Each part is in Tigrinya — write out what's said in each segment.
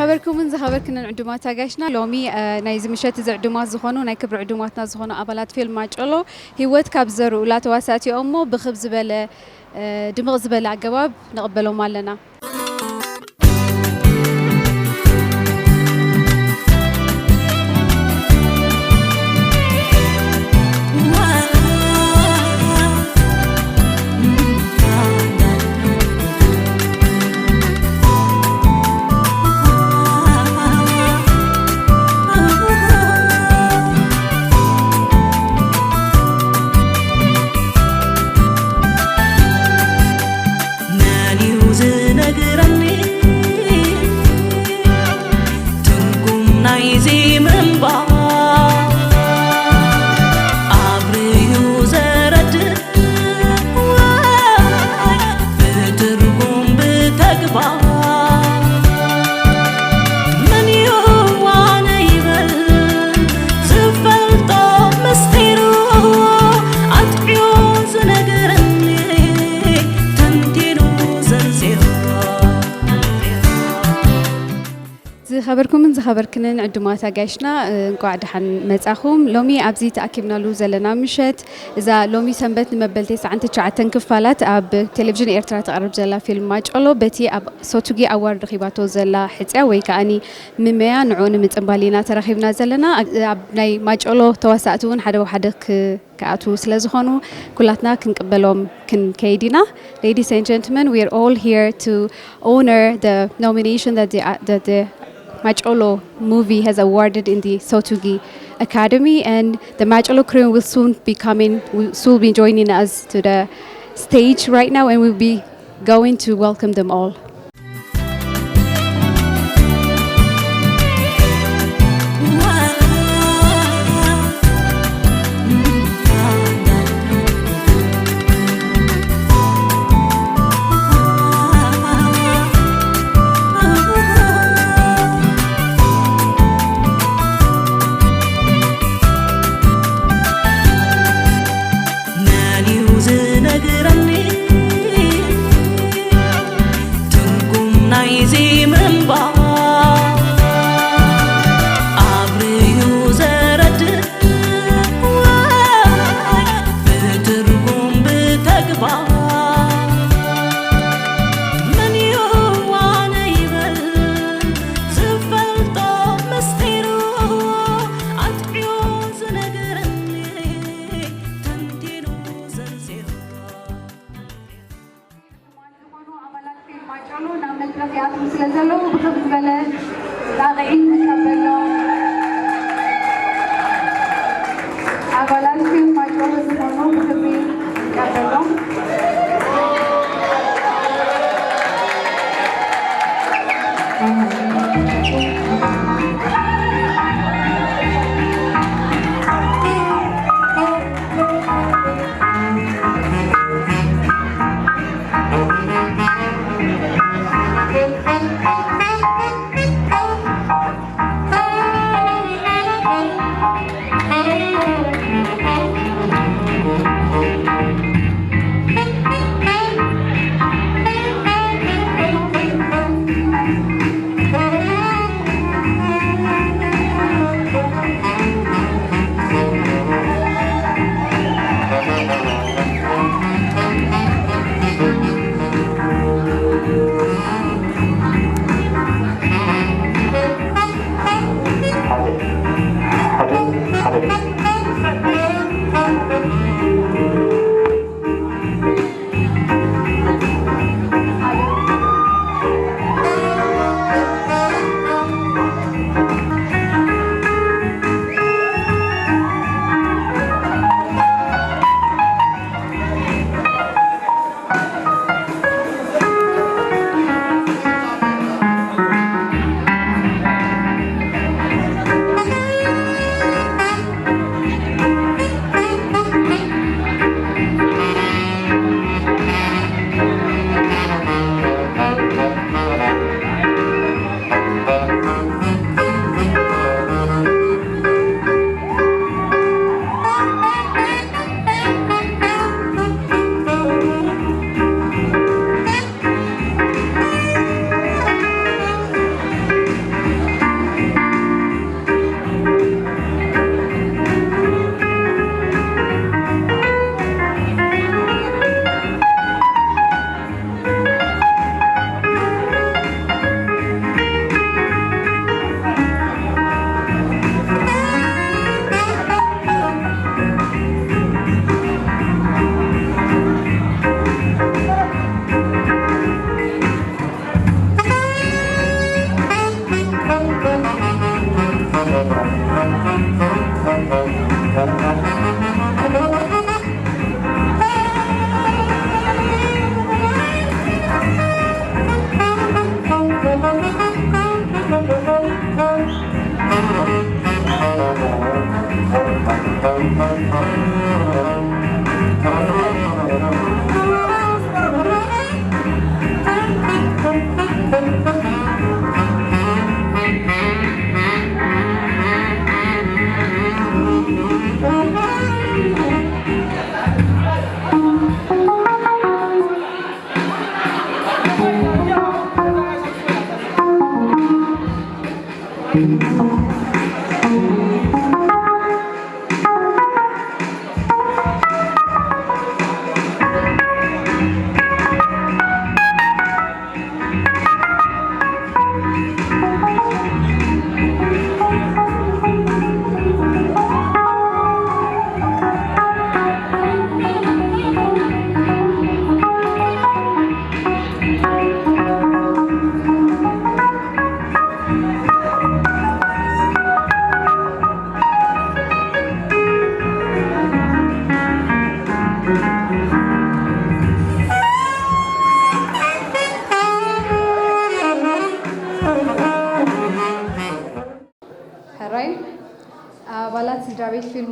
ዝኸበርኩምን ዝኸበርክንን ዕዱማት ኣጋይሽና፣ ሎሚ ናይዚ ምሸት እዚ ዕዱማት ዝኾኑ፣ ናይ ክብሪ ዕዱማትና ዝኾኑ ኣባላት ፊልም ማጨሎ፣ ህይወት ካብ ዝዘርኡላ ተዋሳእቲ እዮም እሞ ብኽብ ዝበለ ድምቕ ዝበለ ኣገባብ ንቕበሎም ኣለና። ዝኸበርኩምን ዝኸበርክንን ዕዱማት ኣጋይሽና፣ እንቋዕ ደሓን መጻኹም። ሎሚ ኣብዚ ተኣኪብናሉ ዘለና ምሸት፣ እዛ ሎሚ ሰንበት ንመበል ተስዓን ትሽዓተን ክፋላት ኣብ ቴሌቪዥን ኤርትራ ትቐርብ ዘላ ፊልም ማጨሎ፣ በቲ ኣብ ሶቱጊ ኣዋርድ ረኺባቶ ዘላ ሕጽያ ወይ ከኣኒ ምመያ፣ ንዕኡ ንምጽንባል ኢና ተራኺብና ዘለና። ኣብ ናይ ማጨሎ ተዋሳእቲ እውን ሓደ ብሓደ ክ- ክኣትዉ ስለ ዝኾኑ፣ ኩላትና ክንቅበሎም ክንከይድ ኢና። Ladies and gentlemen, we are all here to honor the nomination that the, uh, that the Macholo movie has awarded in the Sotugi Academy, and the Macholo crew will soon be coming, will soon be joining us to the stage right now, and we'll be going to welcome them all. መን እዩ ዝነግረኒ ትርጉም ናይዚ ምንባር? ኣብርዩ ዘረድእ ወይ ብትርጉም ብተግባር? መን እዩ ዋነ ይበል ዝፈልጦ ምስጢሩ ኣጥዕዮ ዝነግረኒ? ዝኾኑ ኣባላት ፊልም ማጨሎ ናብ መድረኽ ይኣትዉ ስለ ዘለዉ ብኽብ ዝበለ ጣቕዒት ንቀበሎም። ኣባላት ፊልም ማጨሎ ዝኾኑ ብኽብሪ ንቀበሎም።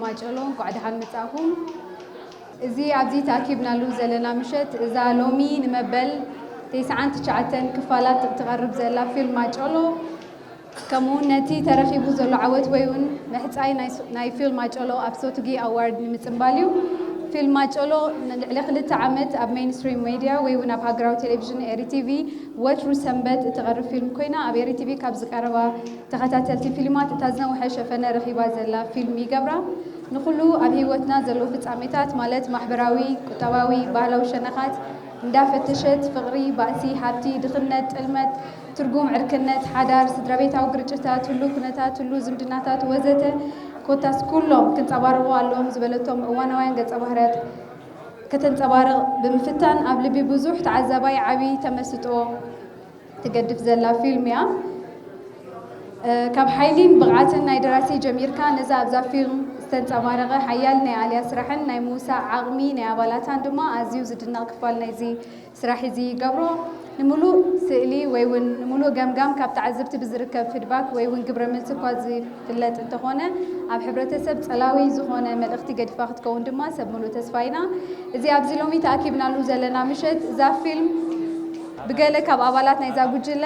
ማጨሎ፣ እንኳዕ ደሓን መጻእኩም። እዚ ኣብዚ ተኣኪብናሉ ዘለና ምሸት፣ እዛ ሎሚ ንመበል ተስዓን ትሽዓተን ክፋላት እትቐርብ ዘላ ፊልም ማጨሎ፣ ከምኡውን ነቲ ተረኺቡ ዘሎ ዓወት ወይ እውን ምሕጻይ ናይ ስ-፣ ናይ ፊልም ማጨሎ ኣብ ሶቱጊ ኣዋርድ ንምጽንባል እዩ። ፊልም ማጨሎ ንልዕሊ ክልተ ዓመት ኣብ ሜይንስትሪም ሜድያ ወይ እውን ኣብ ሃገራዊ ቴሌቪዥን ኤሪ ቲቪ ወትሩ ሰንበት እትቐርብ ፊልም ኮይና፣ ኣብ ኤሪ ቲቪ ካብ ዝቐረባ ተኸታተልቲ ፊልማት እታ ዝነውሐ ሸፈነ ረኺባ ዘላ ፊልም ይገብራ። ንኹሉ ኣብ ህይወትና ዘለዉ ፍጻሜታት፣ ማለት ማሕበራዊ፣ ቁጠባዊ፣ ባህላዊ ሸነኻት እንዳፈተሸት፣ ፍቕሪ፣ ባእሲ፣ ሃብቲ፣ ድኽነት፣ ጥልመት፣ ትርጉም ዕርክነት፣ ሓዳር፣ ስድራቤታዊ ግርጭታት፣ ህሉው ኩነታት፣ ህሉው ዝምድናታት ወዘተ፣ ኮታስ ኩሎም ክንጸባረቑ ኣለዎም ዝበለቶም እዋናውያን ገጸ ባህርያት ከተንጸባርቕ ብምፍታን፣ ኣብ ልቢ ብዙሕ ተዓዛባይ ዓቢ ተመስጦ ትገድፍ ዘላ ፊልም እያ። እ፣ ካብ ሓይሊን ብቕዓትን ናይ ደራሲ ጀሚርካ፣ ነዛ ኣብዛ ፊልም ዝተንጸባረቐ ሓያል ናይ ኣልያ ስራሕን ናይ ምውሳእ ዓቕሚ ናይ ኣባላታን ድማ ኣዝዩ ዝድነቕ ክፋል ናይዚ ስራሕ እዚ ይገብሮ። ንምሉእ ስእሊ ወይ እውን ንምሉእ ገምጋም ካብ ተዓዘብቲ ብዝርከብ ፊድባክ ወይ እውን ግብረ መልሲ እኳ ዝፍለጥ እንተኾነ፣ ኣብ ሕብረተሰብ ጸላዊ ዝኾነ መልእኽቲ ገዲፋ ክትከውን ድማ ሰብ ምሉእ ተስፋ ኢና። እዚ ኣብዚ ሎሚ ተኣኪብናሉ ዘለና ምሸት፣ እዛ ፊልም ብገለ ካብ ኣባላት ናይዛ ጉጅለ፣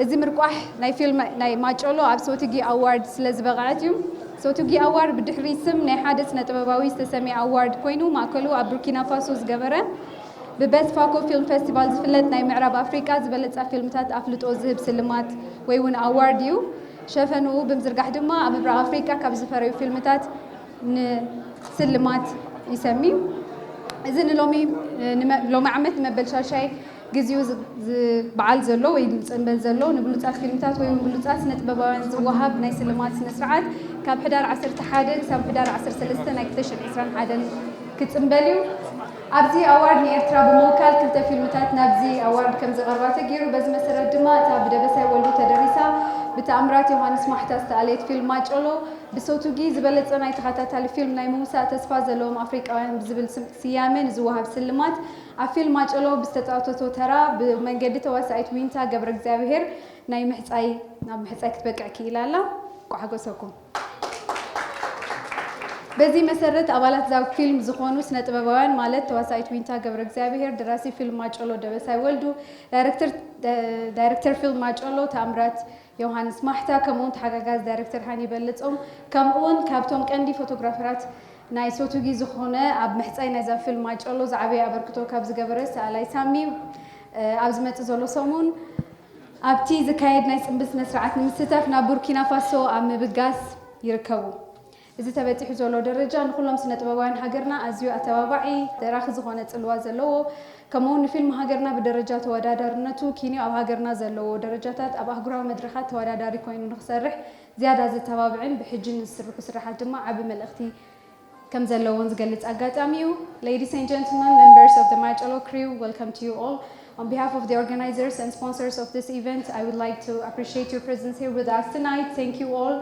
እዚ ምርቋሕ ናይ ፊልም ናይ ማጨሎ ኣብ ሶቱጊ ኣዋርድ ስለ ዝበቕዐት እዩ። ሶቱጊ ኣዋርድ ብድሕሪ ስም ናይ ሓደ ስነ ጥበባዊ ዝተሰምየ ኣዋርድ ኮይኑ፣ ማእከሉ ኣብ ቡርኪና ፋሶ ዝገበረ፣ ብቤስት ፋኮ ፊልም ፌስቲቫል ዝፍለጥ፣ ናይ ምዕራብ ኣፍሪቃ ዝበለጻ ፊልምታት ኣፍልጦ ዝህብ ስልማት ወይ እውን ኣዋርድ እዩ። ሸፈንኡ ብምዝርጋሕ ድማ ኣብ ምብራቕ ኣፍሪቃ ካብ ዝፈረዩ ፊልምታት ንስልማት ይሰሚ። እዚ ንሎሚ፣ ንመ-፣ ሎሚ ዓመት ንመበል ሻሻይ ግዜኡ ዝ-፣ ዝ-፣ በዓል ዘሎ ወይ ዝጽንበል ዘሎ ንብሉጻት ፊልምታት ወይ እውን ብሉጻት ስነ ጥበባውያን ዝወሃብ ናይ ስልማት ስነ ስርዓት ካብ ሕዳር ዓሰርተ ሓደ ክሳብ ሕዳር ዓሰርተ ሰለስተ ናይ ክልተ ሽሕን ዕስራን ሓደን ክጽንበል እዩ። ኣብዚ ኣዋርድ ንኤርትራ ብምውካል ክልተ ፊልምታት ናብዚ ኣዋርድ ከም ዝቐርባ ተገይሩ። በዚ መሰረት ድማ እታ ብደበሳይ ወልዱ ተደሪሳ ብተኣምራት ዮሃንስ ማሕታ ዝተኣለየት ፊልም ማጨሎ ብሶቱጊ ዝበለጸ ናይ ተኸታታሊ ፊልም ናይ ምውሳእ ተስፋ ዘለዎም ኣፍሪቃውያን ብዝብል ስም-፣ ስያመ ንዝወሃብ ስልማት ኣብ ፊልም ማጨሎ ብዝተጻወተቶ ተራ ብመንገዲ ተዋሳኢት ዊንታ ገብረ እግዚኣብሄር ናይ ምሕጻይ፣ ናብ ምሕጻይ ክትበቅዕ ክኢላ ኣላ። እንቋዕ ሓጎሰኩም። በዚ መሰረት ኣባላት እዛ ፊልም ዝኾኑ ስነ ጥበባውያን ማለት ተዋሳኢት ዊንታ ገብረ እግዚኣብሄር፣ ደራሲ ፊልም ማጨሎ ደበሳይ ወልዱ፣ ዳይሬክተር፣ ዳይሬክተር ፊልም ማጨሎ ተኣምራት ዮሃንስ ማሕታ፣ ከምኡውን ተሓጋጋዚ ዳይሬክተር ሃኒ በለጾም፣ ከምኡውን ካብቶም ቀንዲ ፎቶግራፈራት ናይ ሶቱጊ ዝኾነ ኣብ ምሕጻይ ናይዛ ፊልም ማጨሎ ዝዓበየ ኣበርክቶ ካብ ዝገበረ ሰኣላይ ሳሚ፣ እ፣ ኣብ ዝመጽእ ዘሎ ሰሙን ኣብቲ ዝካየድ ናይ ጽምብል ስነ ስርዓት ንምስታፍ ናብ ቡርኪና ፋሶ ኣብ ምብጋስ ይርከቡ። እዚ ተበጺሑ ዘሎ ደረጃ ንኹሎም ስነ ጥበባውያን ሃገርና ኣዝዩ ኣተባባዒ፣ ደራኺ ዝኾነ ጽልዋ ዘለዎ፣ ከምኡውን ንፊልም ሃገርና ብደረጃ ተወዳዳርነቱ ኪንዮ ኣብ ሃገርና ዘለዎ ደረጃታት ኣብ ኣህጉራዊ መድረኻት ተወዳዳሪ ኮይኑ ንኽሰርሕ ዝያዳ ዘተባብዕን ብሕጂ ንዝስርሑ ስራሓት ድማ ዓቢ መልእኽቲ ከም ዘለዎን ዝገልጽ ኣጋጣሚ እዩ። Ladies and gentlemen, members of the Macolo crew, welcome to you all. On behalf of the organizers and sponsors of this event, I would like to appreciate your presence here with us tonight. Thank you all.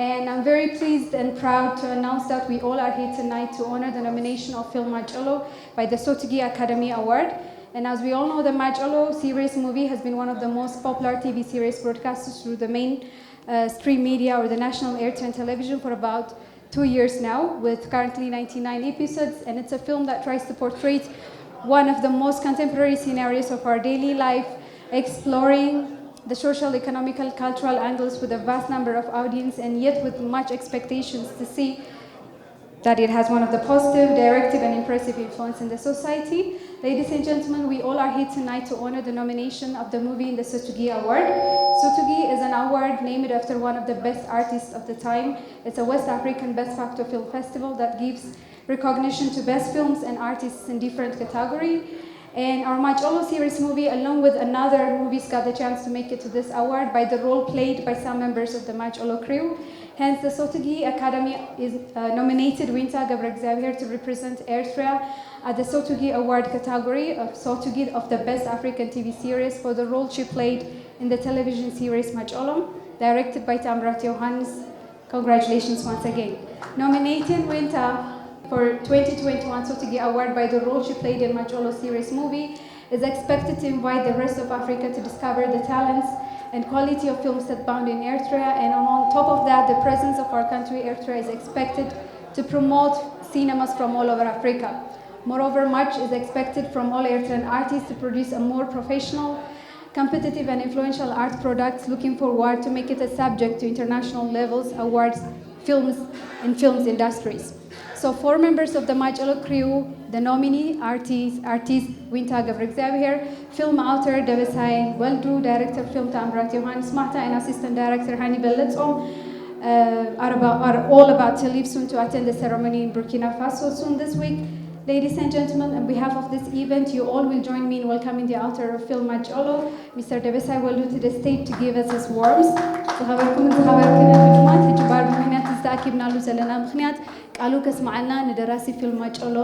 And I'm very pleased and proud to announce that we all are here tonight to honor the nomination of Film Macolo by the Sotugi Academy Award. And as we all know, the Macolo series movie has been one of the most popular T V series broadcast through the main, uh, stream media or the national Eritrean television for about two years now, with currently ninety-nine episodes, and it's a film that tries to portray one of the most contemporary scenarios of our daily life, exploring the social, economical, cultural angles with a vast number of audience and yet with much expectations to see that it has one of the positive, directive, and impressive influence in the society. Ladies and gentlemen, we all are here tonight to honor the nomination of the movie in the Sotugi Award. Sotugi is an award named after one of the best artists of the time. It's a West African best facto film festival that gives recognition to best films and artists in different category. And our Macolo series movie, along with another movies, got the chance to make it to this award by the role played by some members of the Macolo crew. Hence, the Sotugi Academy is, uh, nominated Winta ገብረ እግዚኣብሔር to represent Eritrea at the Sotugi Award category of Sotugi of the Best African T V Series for the role she played in the television series Macolo, directed by Tamrat Yohannes. Congratulations once again. Nominating Winta for twenty twenty-one Sotugi Award by the role she played in Macolo series movie is expected to invite the rest of Africa to discover the talents and quality of films that bound in Eritrea, and on top of that, the presence of our country, Eritrea, is expected to promote cinemas from all over Africa. Moreover, March is expected from all Eritrean artists to produce a more professional, competitive and influential art products, looking forward to make it a subject to international levels awards films in films industries. So four members of the Macolo crew, the nominee artist, artist Winta Gabriel Xavier, film author Debesai Weldu, director film Tamrat Johannes Mahta, and assistant director Hani Belletzom, uh, are, about, are all about to leave soon to attend the ceremony in Burkina Faso soon this week. Ladies and gentlemen, on behalf of this event, you all will join me in welcoming the author of film Macolo, Mister Debesai Weldu, to the stage to give us his words. ዝኸበርኩምን ዝኸበርክንን ዕዱማት፣ ሕጂ ባር ብምኽንያት ዝተኣኪብናሉ ዘለና ምኽንያት ቃሉ ከስምዓልና ንደራሲ ፊልም ማጨሎ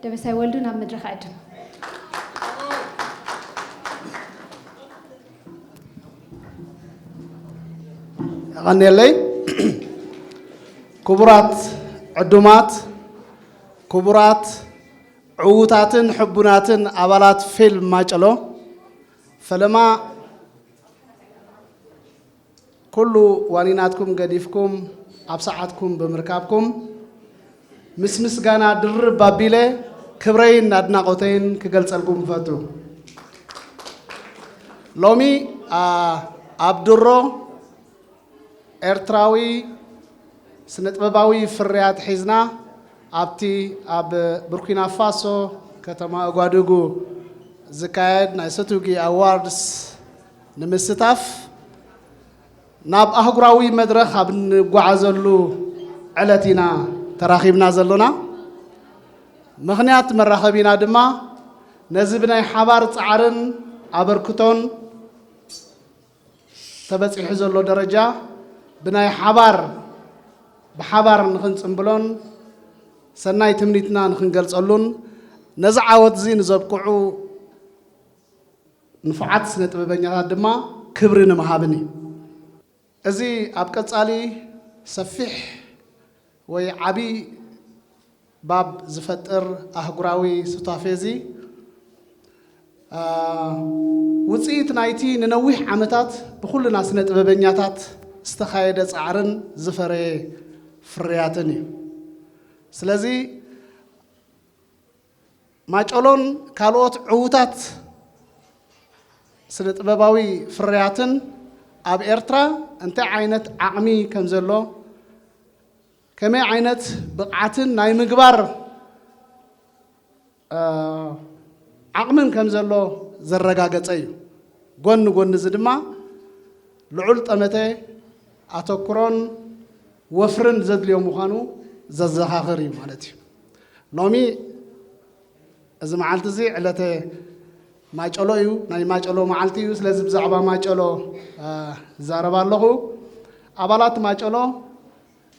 ደበሳይ ወልዱ ናብ መድረኽ ዕድም። የቐንየለይ። ክቡራት ዕዱማት፣ ክቡራት ዕዉታትን ሕቡናትን ኣባላት ፊልም ማጨሎ፣ ፈለማ ኩሉ ዋኒናትኩም ገዲፍኩም ኣብ ሰዓትኩም ብምርካብኩም ምስ ምስጋና ድርብ ኣቢለ ክብረይን ኣድናቖተይን ክገልጸልኩም እፈቱ። ሎሚ ኣብ ድሮ ኤርትራዊ ስነ ጥበባዊ ፍርያት ሒዝና ኣብቲ ኣብ ቡርኪና ፋሶ ከተማ ኡጋዱጉ ዝካየድ ናይ ሰቱጊ ኣዋርድስ ንምስታፍ ናብ ኣህጉራዊ መድረኽ ኣብ እንጓዓዘሉ ዕለት ኢና ተራኺብና ዘሎና። ምኽንያት መራኸቢና ድማ ነዚ ብናይ ሓባር ጻዕርን ኣበርክቶን ተበጺሑ ዘሎ ደረጃ ብናይ ሓባር ብሓባር ንኽንጽንብሎን ሰናይ ትምኒትና ንኽንገልጸሉን ነዚ ዓወት እዚ ንዘብቅዑ ንፉዓት ስነ ጥበበኛታት ድማ ክብሪ ንምሃብን እዩ። እዚ ኣብ ቀጻሊ ሰፊሕ ወይ ዓቢ ባብ ዝፈጥር ኣህጉራዊ ሱታፌ እዚ ውፅኢት ናይቲ ንነዊሕ ዓመታት ብኩልና ስነ ጥበበኛታት ዝተኻየደ ፃዕርን ዝፈረየ ፍርያትን እዩ። ስለዚ ማጨሎን ካልኦት ዕዉታት ስነ ጥበባዊ ፍርያትን ኣብ ኤርትራ እንታይ ዓይነት ዓቕሚ ከም ዘሎ ከመይ ዓይነት ብቕዓትን ናይ ምግባር ዓቕምን ከም ዘሎ ዘረጋገጸ እዩ። ጎኒ ጎኒ እዚ ድማ ልዑል ጠመተ፣ ኣተኩሮን ወፍርን ዘድልዮ ምዃኑ ዘዘኻኽር እዩ ማለት እዩ። ሎሚ እዚ መዓልቲ እዚ ዕለተ ማጨሎ እዩ፣ ናይ ማጨሎ መዓልቲ እዩ። ስለዚ ብዛዕባ ማጨሎ እዛረብ ኣለኹ። ኣባላት ማጨሎ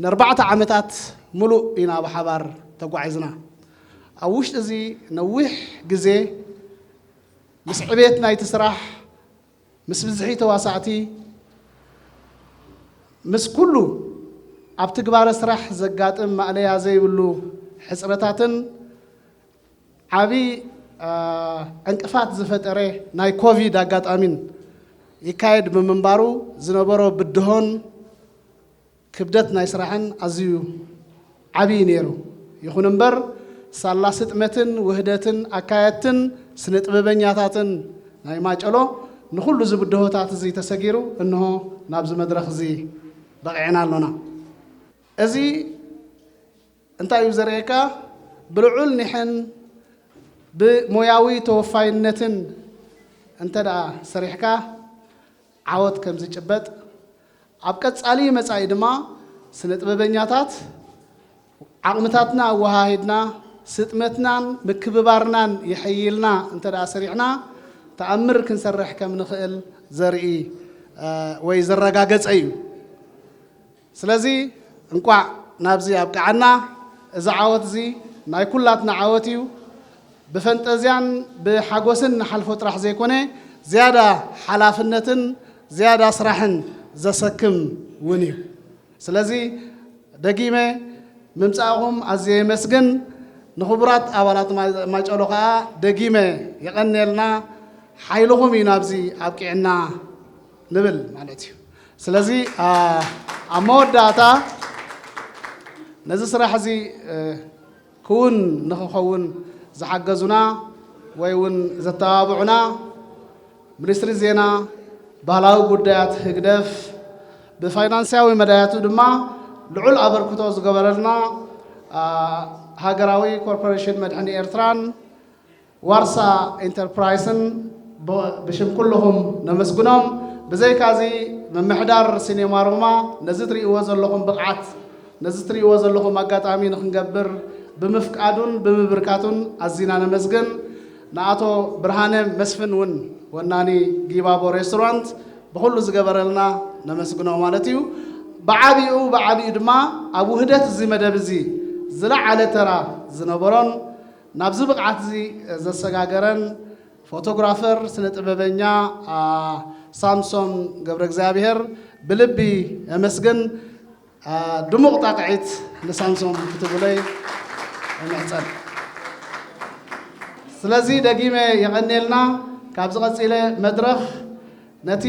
ንኣርባዕተ ዓመታት ሙሉእ ኢና ብሓባር ተጓዒዝና። ኣብ ውሽጢ እዚ ነዊሕ ግዜ ምስ ዕቤት ናይቲ ስራሕ፣ ምስ ብዝሒ ተዋሳእቲ፣ ምስ ኩሉ ኣብ ትግባረ ስራሕ ዘጋጥም ማእለያ ዘይብሉ ሕፅረታትን ዓቢ ዕንቅፋት ዝፈጠረ ናይ ኮቪድ ኣጋጣሚን ይካየድ ብምንባሩ ዝነበሮ ብድሆን ክብደት ናይ ስራሕን ኣዝዩ ዓብዪ ነይሩ። ይኹን እምበር ሳላ ስጥመትን ውህደትን ኣካየድትን ስነ ጥበበኛታትን ናይ ማጨሎ ንኹሉ እዚ ብድሆታት እዚ ተሰጊሩ እንሆ ናብዚ መድረኽ እዚ በቒዕና ኣሎና። እዚ እንታይ እዩ ዘርእየካ? ብልዑል ኒሕን ብሞያዊ ተወፋይነትን እንተ ደኣ ሰሪሕካ ዓወት ከም ዝጭበጥ፣ ኣብ ቀጻሊ መጻኢ ድማ ስነ ጥበበኛታት ዓቕምታትና ኣወሃሂድና ስጥመትናን ምክብባርናን የሐይልና እንተ ደኣ ሰሪሕና ተኣምር ክንሰርሕ ከም ንኽእል ዘርኢ ወይ ዘረጋገጸ እዩ። ስለዚ እንቋዕ ናብዚ ኣብቅዓና። እዚ ዓወት እዚ ናይ ኩላትና ዓወት እዩ። ብፈንጠዝያን ብሓጎስን ንሓልፎ ጥራሕ ዘይኮነ ዝያዳ ሓላፍነትን ዝያዳ ስራሕን ዘሰክም እውን እዩ። ስለዚ ደጊመ ምምፃእኹም ኣዝየ የመስግን። ንኽቡራት ኣባላት ማጨሎ ከዓ ደጊመ የቐንየልና። ሓይልኹም እዩ ናብዚ ኣብቂዕና ንብል ማለት እዩ። ስለዚ ኣብ መወዳእታ ነዚ ስራሕ እዚ ክውን ንኽኸውን ዝሓገዙና ወይ እውን ዘተባብዑና ሚኒስትሪ ዜና፣ ባህላዊ ጉዳያት ህግደፍ፣ ብፋይናንስያዊ መዳያቱ ድማ ልዑል ኣበርክቶ ዝገበረልና ሃገራዊ ኮርፖሬሽን መድሕን ኤርትራን ዋርሳ ኢንተርፕራይስን ብሽም ኩልኹም ነመስግኖም። ብዘይካዚ ምምሕዳር ሲኔማ ሮማ ነዚ ትርእይዎ ዘለኹም ብቕዓት፣ ነዚ ትርእይዎ ዘለኹም ኣጋጣሚ ንኽንገብር ብምፍቃዱን ብምብርካቱን ኣዚና ነመስግን። ንኣቶ ብርሃነ መስፍን እውን ወናኒ ጊባቦ ሬስቶራንት ብኹሉ ዝገበረልና ነመስግኖ ማለት እዩ። ብዓቢኡ ብዓቢኡ ድማ ኣብ ውህደት እዚ መደብ እዚ ዝለዓለ ተራ ዝነበሮን ናብዚ ብቕዓት እዚ ዘሰጋገረን ፎቶግራፈር ስነ ጥበበኛ ሳምሶም ገብረ እግዚኣብሔር ብልቢ የመስግን። ድሙቕ ጣቕዒት ንሳምሶም ክትብለይ እምሕጸን። ስለዚ ደጊመ የቐንየልና። ካብዚ ቀጺለ መድረኽ ነቲ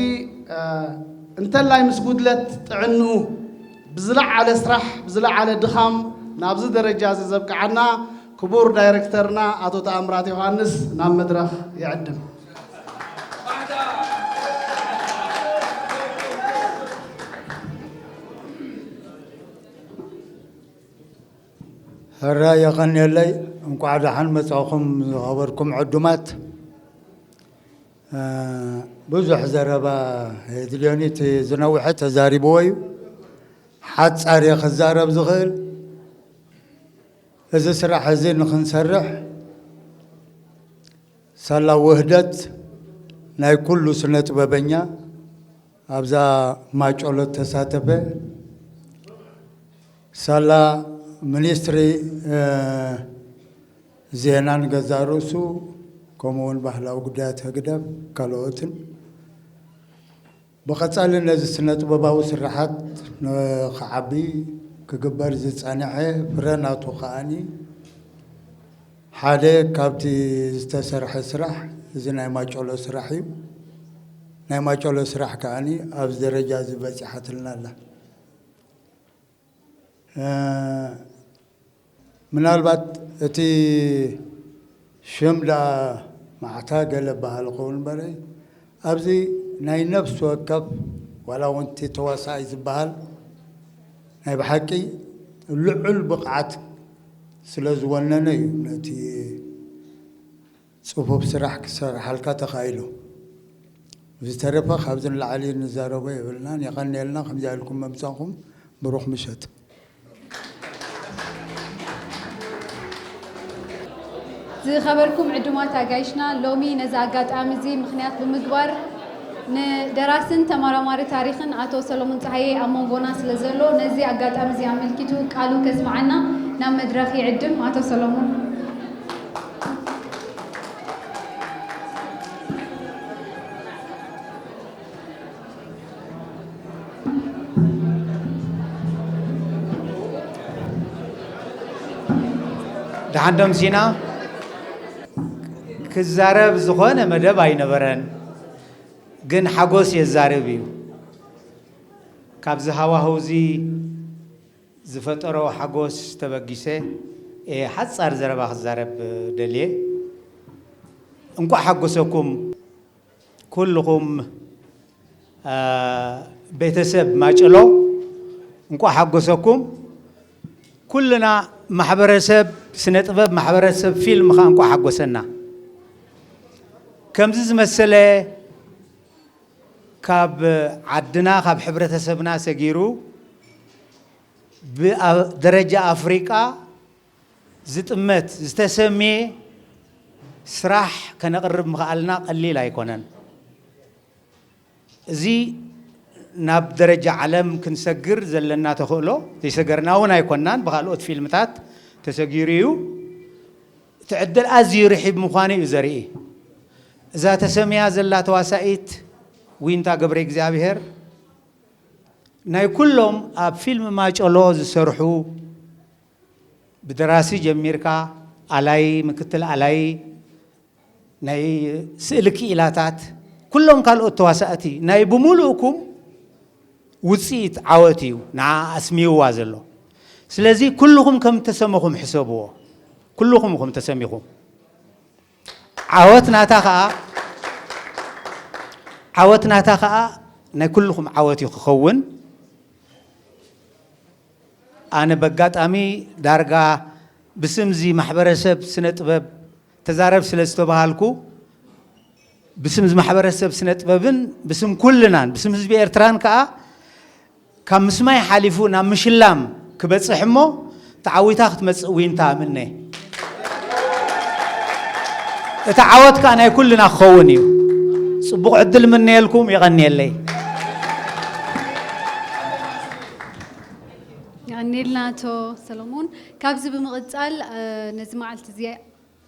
እንተላይ ምስ ጉድለት ጥዕንኡ ብዝለዓለ ስራሕ ብዝለዓለ ድኻም ናብዚ ደረጃ እዚ ዘብቅዓና ክቡር ዳይረክተርና ኣቶ ተኣምራት ዮሃንስ ናብ መድረኽ ይዕድም። ሕራይ የቐንየለይ። እንኳዕ ደሓን መጻኹም ዝኸበርኩም ዕዱማት። ብዙሕ ዘረባ የድልዮኒ፣ እቲ ዝነውሐ ተዛሪብዎ እዩ። ሓጻር እየ ክዛረብ ዝኽእል። እዚ ስራሕ እዚ ንኽንሰርሕ ሳላ ውህደት ናይ ኩሉ ስነ ጥበበኛ ኣብዛ ማጮሎ ተሳተፈ፣ ሳላ ሚኒስትሪ ዜናን ገዛእ ርእሱ፣ ከምኡ እውን ባህላዊ ጉዳያት ህግደፍ ካልኦትን ብቐጻሊ ነዚ ስነ ጥበባዊ ስርሓት ንኽዓቢ ክግበር ዝጸንሐ ፍረ ናቱ ከኣኒ ሓደ ካብቲ ዝተሰርሐ ስራሕ እዚ ናይ ማጨሎ ስራሕ እዩ። ናይ ማጨሎ ስራሕ ከኣኒ ኣብዚ ደረጃ እዚ በጺሓትልና ኣላ። ምናልባት እቲ ሽም ደኣ ማዕታ ገለ በሃል ክኸውን እምበር፣ ኣብዚ ናይ ነፍሲ ወከፍ ዋላ እውን እቲ ተዋሳኣይ ዝበሃል ናይ ብሓቂ ልዑል ብቕዓት ስለ ዝወነነ እዩ ነቲ ጽፉፍ ስራሕ ክሰርሓልካ ተኻኢሉ። ብዝተረፈ ካብዚ ንላዕሊ ንዛረቦ የብልናን። የቐንየልና ከምዚኣ ኢልኩም ምምጻእኩም። ብሩኽ ምሸት። ዝኸበርኩም ዕዱማት ኣጋይሽና፣ ሎሚ ነዚ ኣጋጣሚ እዚ ምኽንያት ብምግባር ንደራስን ተመራማሪ ታሪኽን ኣቶ ሰሎሙን ጸሃየ ኣብ መንጎና ስለ ዘሎ ነዚ ኣጋጣሚ እዚ ኣመልኪቱ ቃሉ ከስምዓና ናብ መድረኽ ይዕድም። ኣቶ ሰሎሙን። ደሓን ዶ ምሲና? ክዛረብ ዝኾነ መደብ ኣይነበረን፣ ግን ሓጎስ የዛርብ እዩ። ካብዚ ሃዋህው እዚ ዝፈጠሮ ሓጎስ ተበጊሰ እየ ሓጻር ዘረባ ክዛረብ ደልየ። እንኳዕ ሓጎሰኩም ኩልኹም ቤተሰብ ማጨሎ፣ እንኳዕ ሓጎሰኩም። ኩልና ማሕበረሰብ ስነ ጥበብ፣ ማሕበረሰብ ፊልም ኸዓ እንኳዕ ሓጎሰና። ከምዚ ዝመሰለ ካብ ዓድና ካብ ሕብረተሰብና ሰጊሩ ብደረጃ ኣፍሪቃ ዝጥመት ዝተሰምየ ስራሕ ከነቕርብ ምኽኣልና ቀሊል ኣይኮነን። እዚ ናብ ደረጃ ዓለም ክንሰግር ዘለና ተኽእሎ ዘይሰገርና እውን ኣይኮናን። ብካልኦት ፊልምታት ተሰጊሩ እዩ። እቲ ዕድል ኣዝዩ ርሒብ ምዃኑ እዩ ዘርኢ። እዛ ተሰምያ ዘላ ተዋሳኢት ዊንታ ገብረ እግዚኣብሔር ናይ ኩሎም ኣብ ፊልም ማጨሎ ዝሰርሑ ብደራሲ ጀሚርካ ኣላይ፣ ምክትል ኣላይ፣ ናይ ስእሊ ክኢላታት፣ ኩሎም ካልኦት ተዋሳእቲ ናይ ብምሉእኩም ውፅኢት ዓወት እዩ ንዓ ኣስሚውዋ ዘሎ። ስለዚ ኩልኹም ከም ተሰመኹም ሕሰብዎ። ኩልኹም ኢኹም ተሰሚኹም። ዓወት ናታ ኸኣ ዓወት ናታ ኸኣ ናይ ኩልኹም ዓወት እዩ ክኸውን። ኣነ በጋጣሚ ዳርጋ ብስምዚ ማሕበረሰብ ስነ ጥበብ ተዛረብ ስለ ዝተባሃልኩ ብስም ማሕበረሰብ ስነ ጥበብን ብስም ኩልናን ብስም ህዝቢ ኤርትራን ከኣ ካብ ምስማይ ሓሊፉ ናብ ምሽላም ክበጽሕ እሞ ተዓዊታ ክትመጽእ ዊንታ እምነ። እቲ ዓወት ከኣ ናይ ኩልና ክኸውን እዩ። ጽቡቕ ዕድል ምነየልኩም። የቐንየለይ። የቐንየልና ኣቶ ሰሎሞን። ካብዚ ብምቕጻል ነዚ መዓልቲ እዚ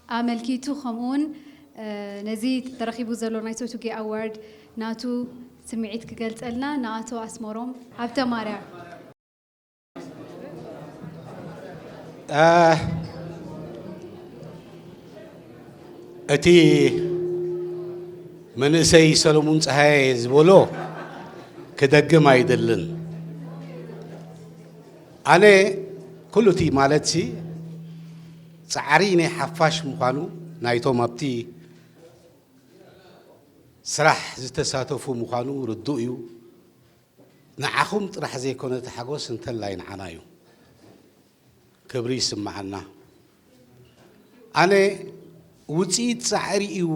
ኣመልኪቱ ከምኡውን ነዚ ተረኺቡ ዘሎ ናይ ሶቱጌ ኣዋርድ ናቱ ስምዒት ክገልጸልና ንኣቶ ኣስመሮም ሃብተማርያም። እቲ መንእሰይ ሰለሙን ጸሃየ ዝበሎ ክደግም ኣይደልን። ኣነ ኩሉ እቲ ማለትሲ ጻዕሪ ናይ ሓፋሽ ምዃኑ ናይቶም ኣብቲ ስራሕ ዝተሳተፉ ምዃኑ ርዱእ እዩ። ንዓኹም ጥራሕ ዘይኮነ እቲ ሓጎስ እንተላይ ንዓና እዩ። ክብሪ ይስምዓና። ኣነ ውጽኢት ጻዕሪ እዩ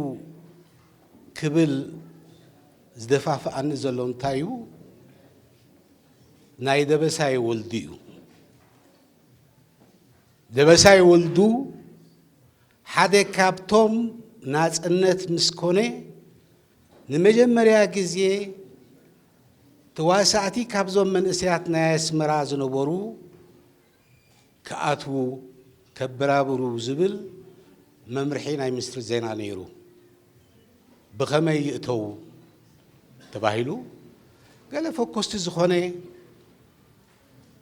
ክብል ዝደፋፍኣኒ ዘሎ እንታይ እዩ? ናይ ደበሳይ ወልዱ እዩ። ደበሳይ ወልዱ ሓደ ካብቶም ናጽነት ምስ ኮነ ንመጀመርያ ግዜ ተዋሳእቲ ካብዞም መንእሰያት ናይ ኣስመራ ዝነበሩ ክኣትዉ ከበራብሩ ዝብል መምርሒ ናይ ሚኒስትሪ ዜና ነይሩ። ብኸመይ ይእተዉ ተባሂሉ ገለ ፈኮስቲ ዝኾነ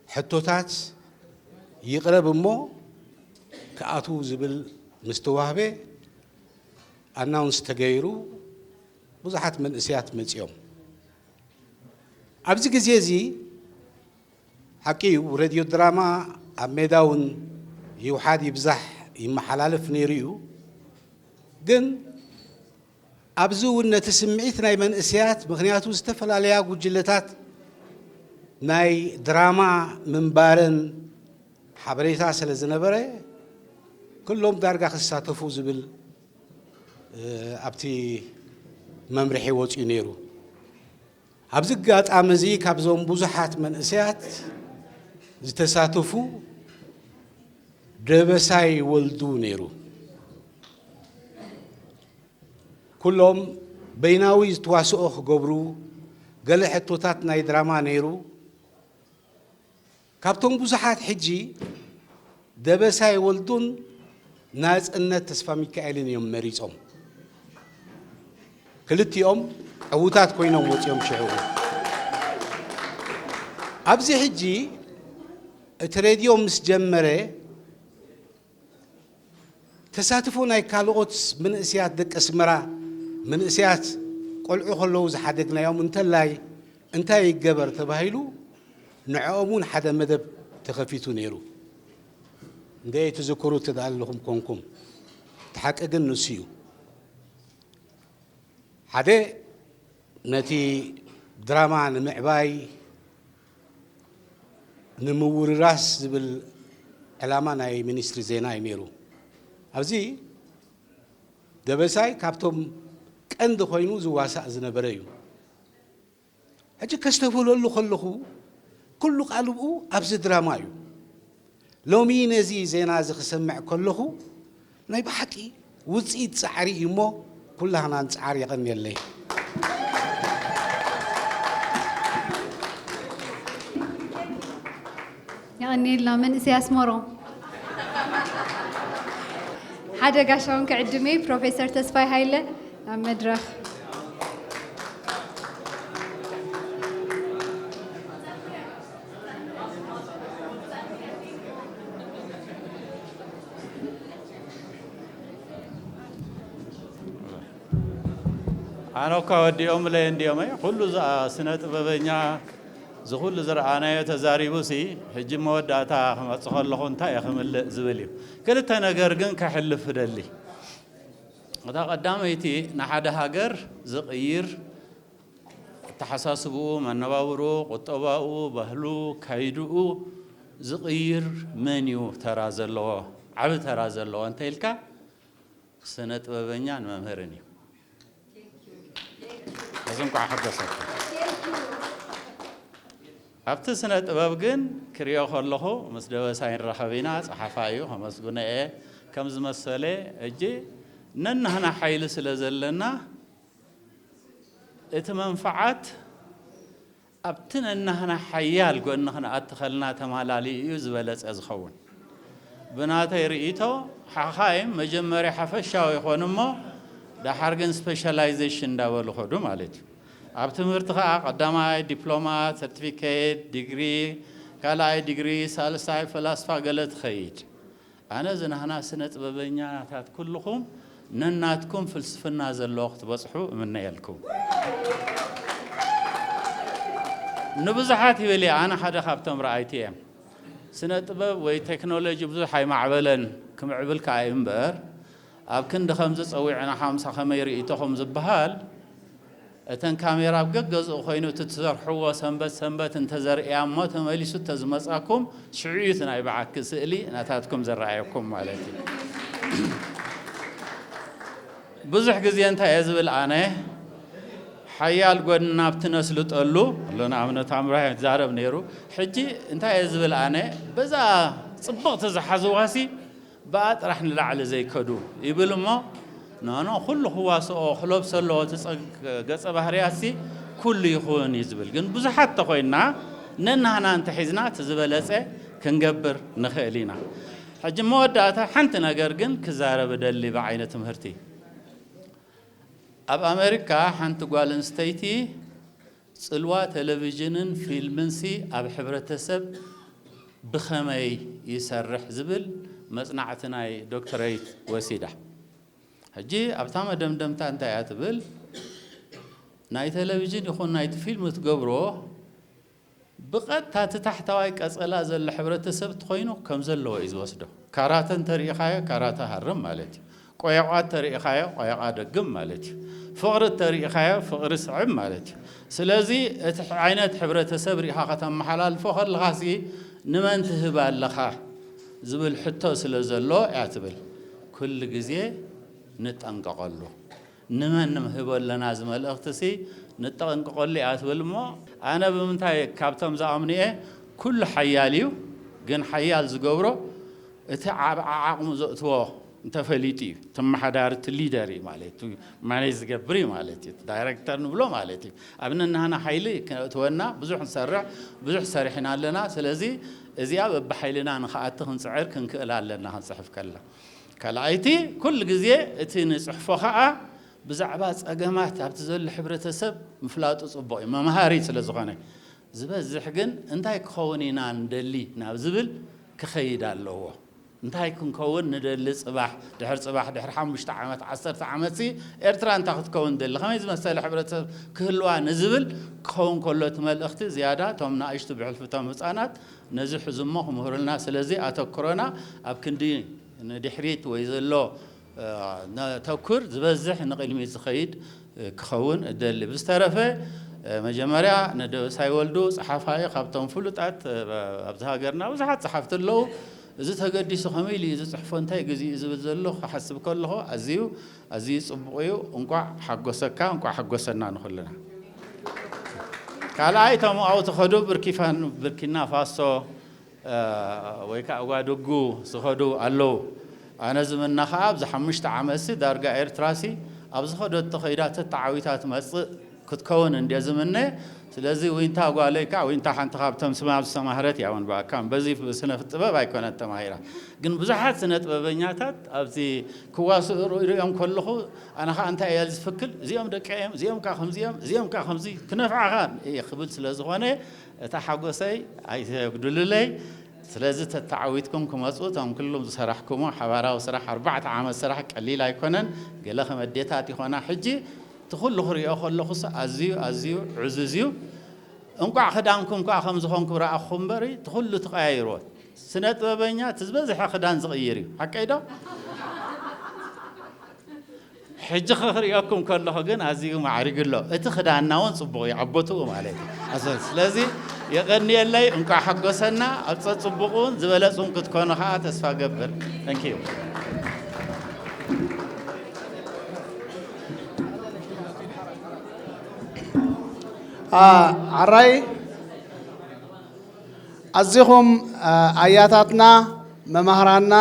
ሕቶታት ይቕረብ እሞ ክኣትዉ ዝብል ምስ ተዋህበ ኣናውንስ ተገይሩ ብዙሓት መንእሰያት መጺኦም። ኣብዚ ግዜ እዚ ሓቂ እዩ ሬድዮ ድራማ ኣብ ሜዳ እውን ይውሓድ ይብዛሕ ይመሓላለፍ ነይሩ እዩ። ግን ኣብዚ እውን ነቲ ስምዒት ናይ መንእሰያት ምኽንያቱ ዝተፈላለያ ጉጅለታት ናይ ድራማ ምንባረን ሓበሬታ ስለ ዝነበረ ኩሎም ዳርጋ ክሳተፉ ዝብል ኣብቲ መምርሒ ወፂኡ ነይሩ። ኣብዚ ኣጋጣሚ እዚ ካብዞም ብዙሓት መንእሰያት ዝተሳተፉ ደበሳይ ወልዱ ነይሩ። ኩሎም በይናዊ ዝተዋስኦ ክገብሩ ገለ ሕቶታት ናይ ድራማ ነይሩ። ካብቶም ብዙሓት ሕጂ ደበሳይ ወልዱን ናጽነት ተስፋሚካኤልን እዮም መሪጾም። ክልቲኦም ዕዉታት ኮይኖም ወጺኦም ሽዑ። ኣብዚ ሕጂ እቲ ሬድዮ ምስ ጀመረ ተሳትፎ ናይ ካልኦት መንእሰያት ደቂ ኣስመራ መንእሰያት ቆልዑ ከለዉ ዝሓደግናዮም እንተላይ እንታይ ይገበር ተባሂሉ ንዕኦም እውን ሓደ መደብ ተኸፊቱ ነይሩ። እንደ ትዝክሩ ትደኣ ኣለኹም ኮንኩም እቲ ሓቂ ግን ንሱ እዩ። ሓደ ነቲ ድራማ ንምዕባይ ንምውርራስ ዝብል ዕላማ ናይ ሚኒስትሪ ዜና እዩ ነይሩ። ኣብዚ ደበሳይ ካብቶም ቀንዲ ኮይኑ ዝዋሳእ ዝነበረ እዩ። ሕጂ ከስተብህለሉ ከለኹ ኩሉ ቃልብኡ ኣብዚ ድራማ እዩ። ሎሚ ነዚ ዜና እዚ ክሰምዕ ከለኹ ናይ ብሓቂ ውፅኢት ፃዕሪ እዩ እሞ ኩላህና ንፅዓር። የቐንየለይ። የቐንየልና መንእሰይ ኣስመሮም። ሓደ ጋሻውን ክዕድመይ ፕሮፌሰር ተስፋይ ሃይለ ናብ መድረኽ። ኣነ እኳ ወዲኦምለይ እንዲዮም ኩሉ እዛ ስነ ጥበበኛ እዚ ኩሉ ዝረኣናዮ ተዛሪቡሲ፣ ሕጂ መወዳእታ ክመጽእ ከለኹ እንታይ እየ ክምልእ ዝብል እዩ። ክልተ ነገር ግን ከሕልፍ እደሊ። እታ ቀዳመይቲ፣ ንሓደ ሃገር ዝቕይር፣ ኣተሓሳስብኡ፣ መነባብርኡ፣ ቁጠባኡ፣ ባህሉ፣ ካይድኡ ዝቕይር መን እዩ ተራ ዘለዎ? ዓቢ ተራ ዘለዎ እንተ ኢልካ፣ ስነ ጥበበኛን መምህርን እዩ። እዚ እንኳዕ ሓጎሰኩም። ኣብቲ ስነ ጥበብ ግን ክሪኦ ከለኹ፣ ምስ ደበሳይ ንራኸብ ኢና፣ ጸሓፋይ እዩ፣ ከመስግኖ እየ። ከም ዝመሰለ፣ ሕጂ ነናህና ሓይሊ ስለ ዘለና፣ እቲ መንፈዓት ኣብቲ ነናህና ሓያል ጎኒ ክንኣቲ ከለና ተማላሊኡ እዩ ዝበለጸ ዝኸውን። ብናተይ ርእይቶ፣ ሓኻይም መጀመርያ ሓፈሻዊ ይኾን እሞ፣ ደሓር ግን ስፔሻላይዜሽን እንዳበሉ ኸዱ ማለት እዩ። ኣብ ትምህርቲ ኸዓ ቀዳማይ ዲፕሎማ፣ ሰርቲፊኬት፣ ዲግሪ፣ ካልኣይ ዲግሪ፣ ሳልሳይ ፈላስፋ ገለ ትኸይድ። ኣነ እዚ ናህና ስነ ጥበበኛታት ኩልኹም ነናትኩም ፍልስፍና ዘለዎ ክትበጽሑ እምነየልኩም። ንብዙሓት ይብል እየ፣ ኣነ ሓደ ካብቶም ረኣይቲ እየ። ስነ ጥበብ ወይ ቴክኖሎጂ ብዙሕ ኣይማዕበለን፣ ክምዕብል ከኣ እዩ እምበር፣ ኣብ ክንዲ ከምዚ ጸዊዕና ሓምሳ ከመይ ርእይቶኹም ዝበሃል፣ እተን ካሜራ ኣብ ገገዝኡ ኮይኑ እቲ ትሰርሕዎ ሰንበት ሰንበት እንተዘርእያ እሞ ተመሊሱ እንተዝመጻኩም ሽዑ እዩ እቲ ናይ ብዓኪ ስእሊ ናታትኩም ዝረኣየኩም ማለት እዩ። ብዙሕ ግዜ እንታይ እየ ዝብል ኣነ፣ ሓያል ጎድና ኣብቲ ነስልጠሉ ኣሎ። ንኣብነት ኣምራይ ይዛረብ ነይሩ። ሕጂ እንታይ እየ ዝብል ኣነ፣ በዛ ጽብቕቲ ዝሓዝዋሲ ብኣ ጥራሕ ንላዕሊ ዘይከዱ ይብል እሞ፣ ኖ ኖ፣ ኩሉ ክዋስኦ ክለብሶ ኣለዎ እቲ ጸግ-፣ ገጸ ባህርያትሲ ኩሉ ይኹን እዩ ዝብል። ግን ብዙሓት ተኾይንና፣ ነናህና እንተሒዝና እቲ ዝበለጸ ክንገብር ንኽእል ኢና። ሕጂ መወዳእታ ሓንቲ ነገር ግን ክዛረብ እደሊ ብዓይነ ትምህርቲ። ኣብ ኣሜሪካ ሓንቲ ጓል ኣንስተይቲ ጽልዋ ቴሌቪዥንን ፊልምንሲ ኣብ ሕብረተሰብ ብኸመይ ይሰርሕ ዝብል መጽናዕቲ ናይ ዶክተረይት ወሲዳ። ሕጂ ኣብታ መደምደምታ እንታይ እያ ትብል? ናይ ቴሌቪዥን ይኹን ናይቲ ፊልም ትገብሮ ብቐጥታ እቲ ታሕተዋይ ቀጸላ ዘሎ ሕብረተሰብ እንተኾይኑ ከም ዘለዎ እዩ ዝወስዶ። ካራተ እንተሪኢኻዮ ካራተ ሃርም ማለት እዩ። ቆየቋ እንተሪኢኻዮ ቆየቋ ደግም ማለት እዩ። ፍቕሪ እንተሪኢኻዮ ፍቕሪ ስዕብ ማለት እዩ። ስለዚ እቲ ዓይነት ሕብረተሰብ ሪኢኻ ከተመሓላልፎ ከለኻሲ ንመን ትህብ ኣለኻ ዝብል ሕቶ ስለ ዘሎ እያ ትብል። ኩሉ ግዜ ንጠንቀቐሉ። ንመን ንህቦ ኣለና እዚ መልእኽትሲ ንጠንቀቐሉ እያ ትብል እሞ፣ ኣነ ብምንታይ ካብቶም ዝኣምኑ እየ፣ ኩሉ ሓያል እዩ፣ ግን ሓያል ዝገብሮ እቲ ዓብ-፣ ዓዓቕሙ ዘእትዎ እንተፈሊጡ እዩ። እቲ ኣመሓዳሪ፣ እቲ ሊደር እዩ ማለት እዩ፣ ማኔጅ ዝገብር እዩ ማለት እዩ፣ እቲ ዳይሬክተር ንብሎ ማለት እዩ። ኣብ ነናህና ሓይሊ ከእትወና ብዙሕ ንሰርሕ፣ ብዙሕ ሰሪሕና ኣለና። ስለዚ እዚኣ በብሓይልና ንኽኣቲ ክንጽዕር ክንክእል ኣለና ክንጽሕፍ ከላ። ካልኣይቲ፣ ኩሉ ግዜ እቲ ንጽሕፎ ኸኣ ብዛዕባ ጸገማት ኣብቲ ዘሎ ሕብረተሰብ ምፍላጡ ጽቡቕ እዩ፣ መምሃሪ ስለ ዝኾነ። ዝበዝሕ ግን እንታይ ክኸውን ኢና ንደሊ ናብ ዝብል ክኸይድ ኣለዎ። እንታይ ክንከውን ንደሊ ጽባሕ፣ ድሕሪ ጽባሕ፣ ድሕሪ ሓሙሽተ ዓመት፣ ዓሰርተ ዓመትሲ ኤርትራ እንታይ ክትከውን ንደሊ፣ ከመይ ዝመሰለ ሕብረተሰብ ክህልዋ ንዝብል ክኸውን ከሎ እቲ መልእኽቲ ዝያዳ እቶም ንኣሽቱ ብሕልፊ እቶም ህጻናት ነዚ ሕዙሞ ክምህሩልና። ስለዚ ኣተኩሮና ኣብ ክንዲ ንድሕሪት ወይ ዘሎ፣ እ፣ ነተኩር ዝበዝሕ ንቕድሚት ዝኸይድ፣ እ፣ ክኸውን እደሊ። ብዝተረፈ፣ እ፣ መጀመርያ ንደበሳይ ወልዱ ጸሓፋይ ካብቶም ፍሉጣት፣ እ፣ ኣብዚ ሃገርና ብዙሓት ጸሓፍቲ ኣለዉ። እዚ ተገዲሱ ከመይ ኢሉ እዩ ዝጽሕፎ፣ እንታይ ግዜ እዩ ዝብል ዘሎ ክሓስብ ከለኹ ኣዝዩ፣ ኣዝዩ ጽቡቕ እዩ። እንቋዕ ሓጎሰካ፣ እንቋዕ ሓጎሰና ንኹልና። ካልኣይ፣ እቶም ኣብኡ ትኸዱ ብርኪፋን-፣ ብርኪና ፋሶ፣ እ፣ ወይ ከዓ ጓድጉ ዝኸዱ ኣለዉ። ኣነ ዝምነ ከዓ ኣብዚ ሓሙሽተ ዓመትሲ ዳርጋ ኤርትራሲ ኣብ ዝኸደቶ ከይዳ ተተዓዊታ ትመጽእ ክትከውን እንድየ ዝምነ። ስለዚ ዊንታ ጓለይ ከዓ ዊንታ ሓንቲ ካብቶም ስማ ዝተማህረት እያ እውን ብኣካም በዚ ስነ ጥበብ ኣይኮነት ተማሂራ። ግን ብዙሓት ስነ ጥበበኛታት ኣብዚ ክዋስኡ ርኢ-፣ ሪኦም ከለኹ ኣነ ከዓ እንታይ እየ ዝፍክል፣ እዚኦም ደቂ እዮም፣ እዚኦም ከዓ ከምዚ እዮም፣ እዚኦም ከዓ ከምዚ ክነፍዓኻ እየ ክብል ስለ ዝኾነ እታ ሓጎሰይ ኣይተጉድልለይ። ስለዚ ተተዓዊትኩም ክመጹ እቶም ኩሉም ዝሰራሕኩሞ ሓባራዊ ስራሕ፣ ኣርባዕተ ዓመት ስራሕ ቀሊል ኣይኮነን። ገለ ከም ኣዴታት ይኾና። ሕጂ እቲ ኩሉ ክሪኦ ከለኹስ ኣዝዩ፣ ኣዝዩ ዕዙዝ እዩ። እንቋዕ ክዳንኩም ከኣ ከም ዝኾንኩ ረኣኹ እምበሪ፣ እቲ ኩሉ ተቐያይርዎ። ስነ ጥበበኛ እቲ ዝበዝሐ ክዳን ዝቕይር እዩ። ሓቀይ ዶ? ሕጂ ክርእየኩም ከለኹ ግን ኣዝዩ ማዕሪጉ ኣሎ። እቲ ክዳንና እውን ጽቡቕ እዩ፣ ኣብ ቦትኡ ማለት እዩ። ኣሰ-፣ ስለዚ የቐንየለይ፣ እንቋዕ ሓጎሰና። ኣብ ጸጽቡቕ እውን ዝበለጹን ክትኮኑ ከኣ ተስፋ ገብር። Thank you። አ፣ ዓራይ ኣዚኹም፣ አ፣ ኣያታትና፣ መማህራንና፣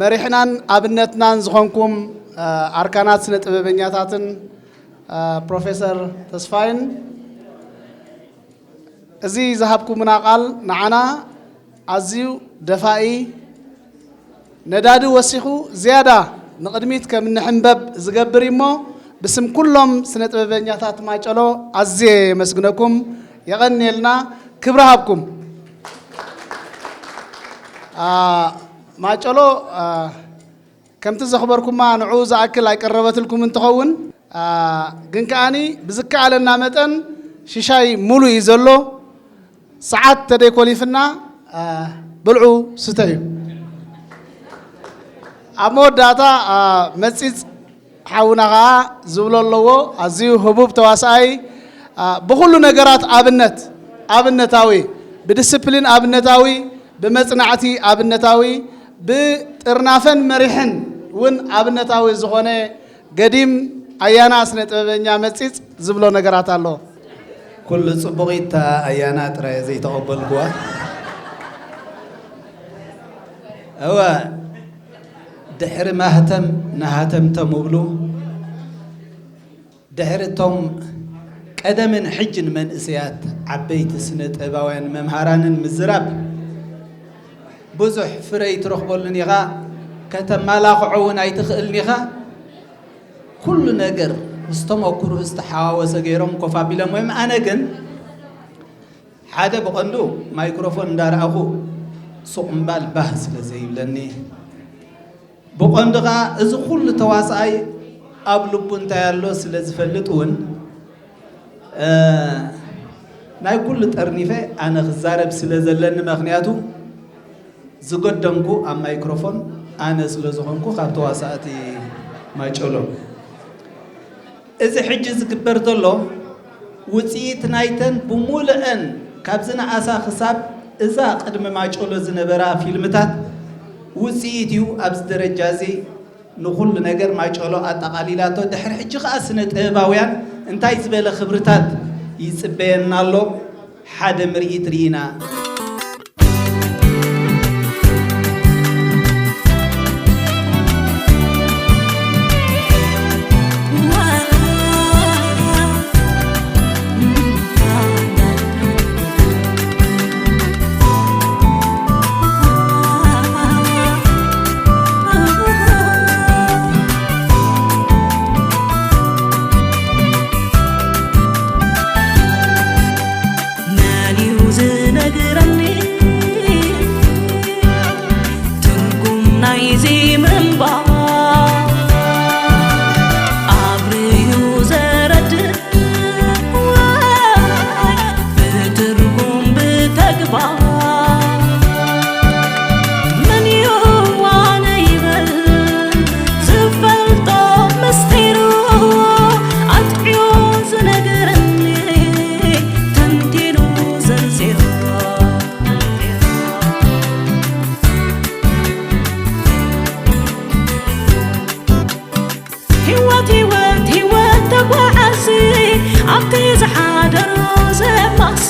መሪሕናን ኣብነትናን ዝኾንኩም፣ አ፣ ኣርካናት ስነ ጥበበኛታትን፣ አ፣ ፕሮፌሰር ተስፋይን፣ እዚ ዝሃብኩምና ቃል ንዓና ኣዝዩ ደፋኢ፣ ነዳዲ ወሲኹ ዝያዳ ንቕድሚት ከም እንሕንበብ ዝገብር እዩ እሞ፣ ብስም ኩሎም ስነ ጥበበኛታት ማጨሎ ኣዝየ የመስግነኩም። የቐንየልና። ክብሪ ሃብኩም። አ፣ ማጨሎ፣ አ፣ ከምቲ ዘኽበርኩማ ንዕኡ ዝኣክል ኣይቀረበትልኩምን ትኸውን። አ፣ ግን ከኣኒ ብዝከኣለና መጠን ሽሻይ ሙሉ እዩ ዘሎ። ሰዓት ተደይኮሊፍና፣ አ፣ ብልዑ ስተዩ። ኣብ መወዳእታ፣ አ፣ መጺጽ ሓውና ኸኣ ዝብሎ ኣለዎ። ኣዝዩ ህቡብ ተዋስኣይ፣ አ፣ ብኹሉ ነገራት ኣብነት፣ ኣብነታዊ፣ ብዲስፕሊን ኣብነታዊ፣ ብመጽናዕቲ ኣብነታዊ፣ ብጥርናፈን መሪሕን እውን ኣብነታዊ ዝኾነ ገዲም ኣያና ስነ ጥበበኛ መጺጽ ዝብሎ ነገራት ኣሎ። ኩሉ ጽቡቒት፣ እታ ኣያና ጥራይ ዘይተቐበልኩዋ። እወ፣ ድሕሪ ማህተም ንሃተም ተምብሉ፣ ድሕሪ እቶም ቀደምን ሕጅን መንእሰያት ዓበይቲ ስነ ጥበባውያን መምሃራንን ምዝራብ ብዙሕ ፍረ ኣይትረኽበሉን ኢኻ፣ ከተማላኽዖ እውን ኣይትኽእልን ኢኻ። ኩሉ ነገር ምስ ተመኩርኡ ዝተሓዋወሰ ገይሮም ኮፍ ኣቢሎም እዮም። ኣነ ግን ሓደ ብቐንዱ ማይክሮፎን እንዳረኣኹ ሱቕ ምባል ባህ ስለ ዘይብለኒ፣ ብቐንዱ ኸኣ እዚ ኩሉ ተዋስኣይ ኣብ ልቡ እንታይ ኣሎ ስለ ዝፈልጥ እውን፣ እ፣ ናይ ኩሉ ጠርኒፈ ኣነ ክዛረብ ስለ ዘለኒ፣ ምኽንያቱ ዝገደምኩ ኣብ ማይክሮፎን ኣነ ስለ ዝኾንኩ ካብ ተዋሳእቲ ማጨሎ። እዚ ሕጂ ዝግበር ዘሎ ውጽኢት ናይተን ብሙሉአን ካብ ዝነኣሳ ክሳብ እዛ ቅድሚ ማጨሎ ዝነበራ ፊልምታት ውጽኢት እዩ። ኣብዚ ደረጃ እዚ ንኹሉ ነገር ማጨሎ ኣጠቓሊላቶ። ድሕሪ ሕጂ ኸኣ ስነ ጥበባውያን እንታይ ዝበለ ክብርታት ይጽበየና ኣሎ? ሓደ ምርኢት ርኢና። መን እዩ ዝነግረኒ ትርጉም ናይዚ ምንባር? ኣብርዩ ዘረድእ ወይ ብትርጉም ብተግባር? መን እዩ ዋነ ይበል ዝፈልጦ ምስጢሩ ኣጥዕዮ ዝነግረኒ ተንቲኑ ዘርዚሩ። ህይወት ህይወት ህይወት ተጓዓዚ ኣብቲ ዝሓደሮ ዘማሲ